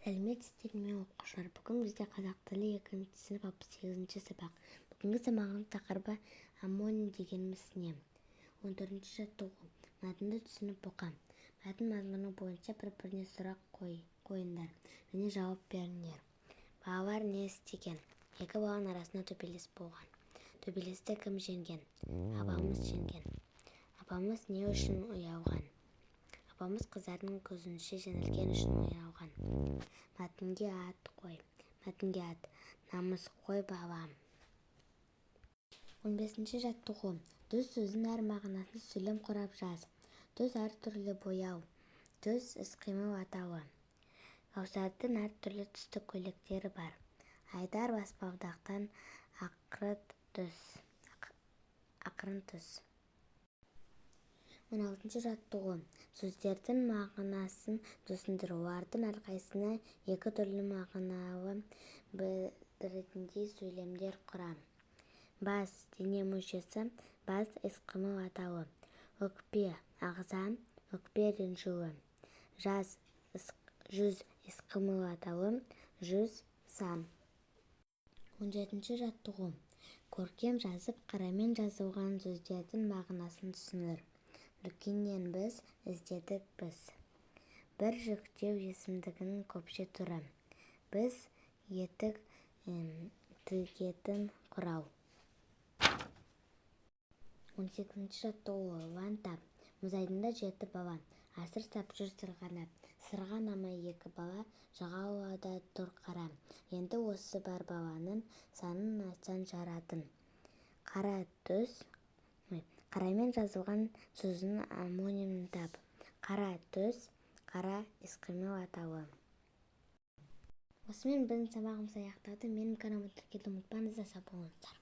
Сәлеметсіздер ме, оқушылар! Бүгін бізде қазақ тілі, екінші сынып, 68-сабақ. Бүгінгі сабағымыздың тақырыбы: «Омоним дегеніміз не?» 14-жаттығу. Мәтінді түсініп оқы. Мәтін мазмұны бойынша бір-біріне сұрақ қойыңдар және жауап беріңдер. Балалар не істеген? Екі баланың арасында төбелес болған. Төбелесті кім жеңген? Апамыз жеңген. Апамыз не үшін ұялған? Апамыз қыздардың көзінше жеңілген үшін ұялған. Мәтінге ат қой. Мәтінге ат: Намысқой бала. 15-жаттығу. Түс сөзінің әр мағынасын сөйлем құрап жаз. Түс — әртүрлі бояу. Түс — іс-қимыл атауы. Кәусардың әртүрлі түсті көйлектері бар. Айдар, баспалдақтан ақырын түс. Ақырын түс. 16-жаттығу. Сөздердің мағынасын түсіндір. Олардың әрқайсысына екі түрлі мағынаны білдіретіндей сөйлемдер құра. Бас — дене мүшесі, бас — іс-қимыл атауы. Өкпе — ағза, өкпе ренжуі. Жаз, жүз — іс-қимыл атауы, жүз — сан. 17-жаттығу. Көркем жазып, қарамен жазылған сөздердің мағынасын түсіндір. Дүкеннен біз, іздедік біз. Бір жіктеу есімдігінің көпше түрі. Біз етік тігетін құрал. 18-жаттығу. Лан тап. Мұз айдында жеті бала асыр сап жүр сырғанап. Сырғанамай екі бала жағалауда тұр қарап. Енді осы бар баланың санын айтсаң жарадың. Қара түс. Қарамен жазылған сөзінің омонимін тап. Қара түс, қара — іс-қимыл атауы. Осымен біздің сабағымыз аяқталды. Менің каналыма тіркелуді ұмытпаңыздар. Сау болыңыздар.